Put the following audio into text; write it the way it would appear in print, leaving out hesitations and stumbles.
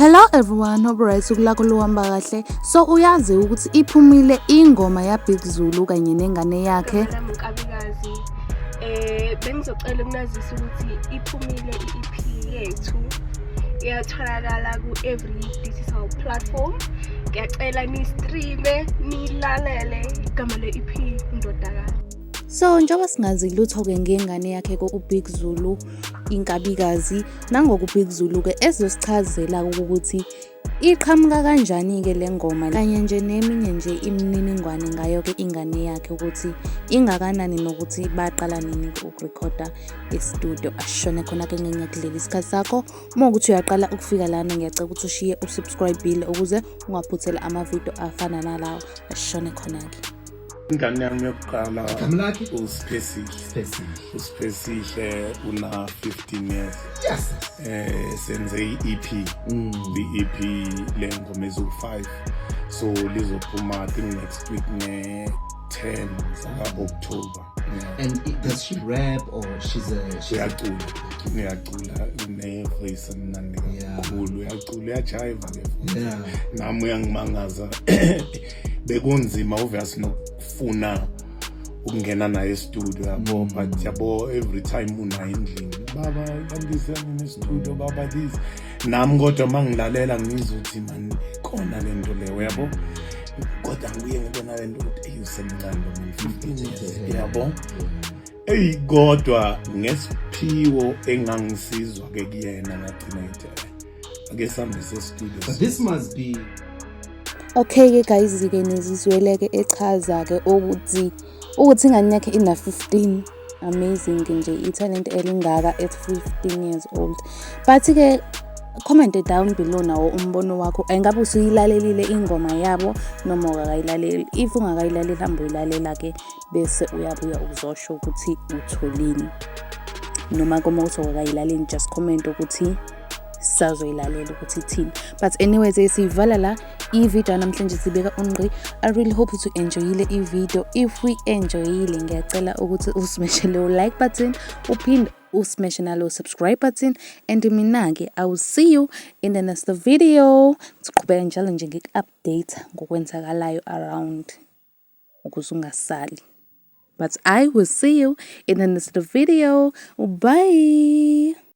Hello everyone, hope right, usuku lakho luhamba kahle. So uyazi ukuthi iphumile ingoma ya Big Zulu kanye nengane yakhe. Igama lami uNkabikazi. Bengizocela ukunazisa ukuthi iphumile i-EP yethu. Iyatholakala ku every digital platform. Ngiyacela ni-stream-e, nilalele. Igama le-EP Indodakazi. So njengoba singazi lutho-ke ngengane yakhe uBig Zulu, inkabikazi, nangoku uBig Zulu-ke ezosichazela ukuthi iqhamuka kanjani-ke le ngoma kanye nje neminye nje imininingwane ngayo-ke ingane yakhe, ukuthi ingakanani nokuthi baqala nini ukurekhoda e-studio. Asishone khona-ke, ngingakudlela isikhathi sakho. Uma ukuthi uyaqala ukufika lana, ngiyacela ukuthi ushiye u-subscribe-ile ukuze ungaphutheli amavidiyo afana nalawa. Asishone khona-ke. Ingane yami yokuqala. Igama lakhe? Usiphesihle. Siphesihle. Usiphesihle una 15 years. Senze i-EP. I-EP le ngoma eziwu-5, so lizophuma, I think, next week nge-10 zaka October, yeah. And does she rap or she's a Uyacula, uyacula, une-voice emnandi kakhulu. Uyacula, uyajiva ke futhi. Nami uyangimangaza. Bekunzima obvious nokufuna ukungena naye e-studio, yabo, but yabo, every time unaye endlini, "Baba, yandise nene-studio, baba, this." Nami kodwa uma ngilalela ngizwa ukuthi man, khona le nto leyo, yabo, kodwa ngibuye ngibe nale nto ukuthi eyi, usemncane lo muntu, 15 years, yabo. Eyi, kodwa ngesiphiwo engangisizwa ke kuyena, ngagcina ngithi, "Eh, ake sihambe se-studio." But this must be Okay-ke guys-ke, nizizwele-ke echaza-ke ukuthi ingane yakhe ina 15. Amazing nje, i-talent elingaka at 15 years old. But-ke comment down below nawo umbono wakho. Engabe usuyilalelile ingoma yabo noma ungakayilaleli? If ungakayilaleli, hamba uyilalela-ke, bese uyabuya uzosho ukuthi utholini, noma kuma ukuthi awukayilaleli, just comment ukuthi sazoyilalela ukuthi ithini. But anyways, siyivala la i-video namhlanje, sibeka ungqi. I really hope ukuthi u-enjoyile i-video. If uyi-enjoyile, ngiyacela ukuthi usmashe leyo like button, uphinde usmashe nalo subscribe button, and mina-ke I will see you in the next video. Siqhubeka njalo nje ngiku-update ngokwenzakalayo around ukuze ungasali. But I will see you in the next video. Bye.